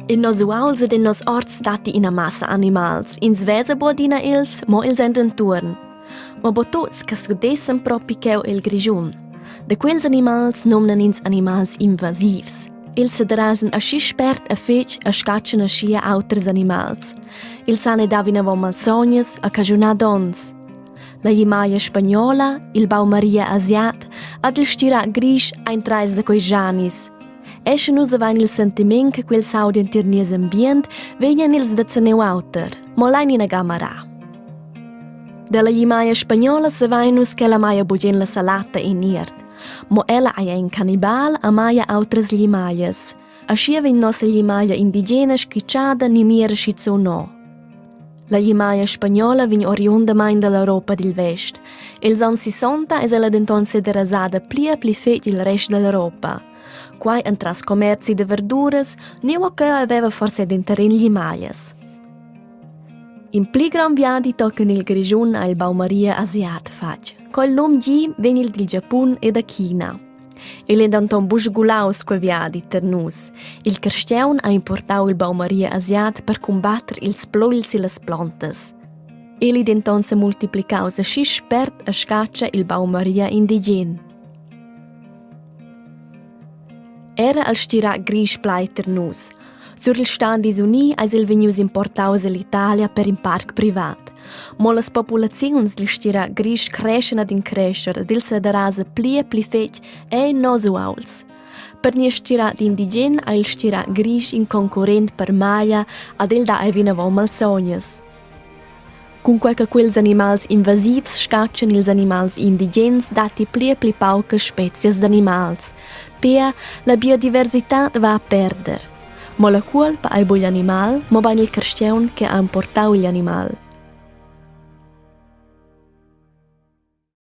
In nos uauls ed in nos orts datti ina massa animals. Ins vesa bu adina els, mo els ein dentuorn. Mo bu tuts che s'udessan propi cheu el Grischun. Da quels animals nomnan ins animals invasivs. Els sederasan aschi spert e fetg e scatschan aschia auters animals. Els han dà vinavon malsognas e caschunà donns. La Himalaya spagnola, il Bau Maria asiat ad il stira grisch ein treis da quei gianis. E sche nus havein il sentiment che quels audien tier nies ambient, vegnan els da zaneu auter, mo lein ina gamara. Dalla Himalaya spagnola savein nus ch'ella maia bugen la salata en iert, mo ella ei in cannibal a maia autras limallas. Aschia vegn nossa limaglia indigena squitschada ni mira schizun no. La limaglia spagnola vegn oriundamain dall'Europa dil vest. Els onns 60 es ella denton sederasada pli e pli fetg il rest dall'Europa. Quai entras commerzi da verduras, nua che aveva forse denteren limaglias. In pli grond viadi tochen il Grischun ha il Bau Maria Asiat fatg. Col num gi vegn il dil Giapun e da China. El ei denton buc sgulaus quei viadi tier nus. Il carstgaun ha importau il baumaria asiat per cumbatter ils plugls e las plontas. El ei denton semultiplicaus aschi spert e scatscha il baumaria indigen. Era el stira grisch plai tier nus. Sur il Stadis Uni eis el vegnius importaus ell'Italia per in parc privat. Mo las populaziuns dil stira grisch creschan ad in crescher ed il sederasa pli e pli fetg ei nos uauls. Per nies stira d'indigen ha il stira grisch in concurrent per maglia ad el dà ei vinavon malsognas. Cunquei che quels animals invasivs scatschan ils animals indigens datti pli e pli paucas spezias d'animals. Pia la biodiversitad va a perder. Mo la cuolpa ei buc igl animal, mobein il carstgaun che ha importau igl animal.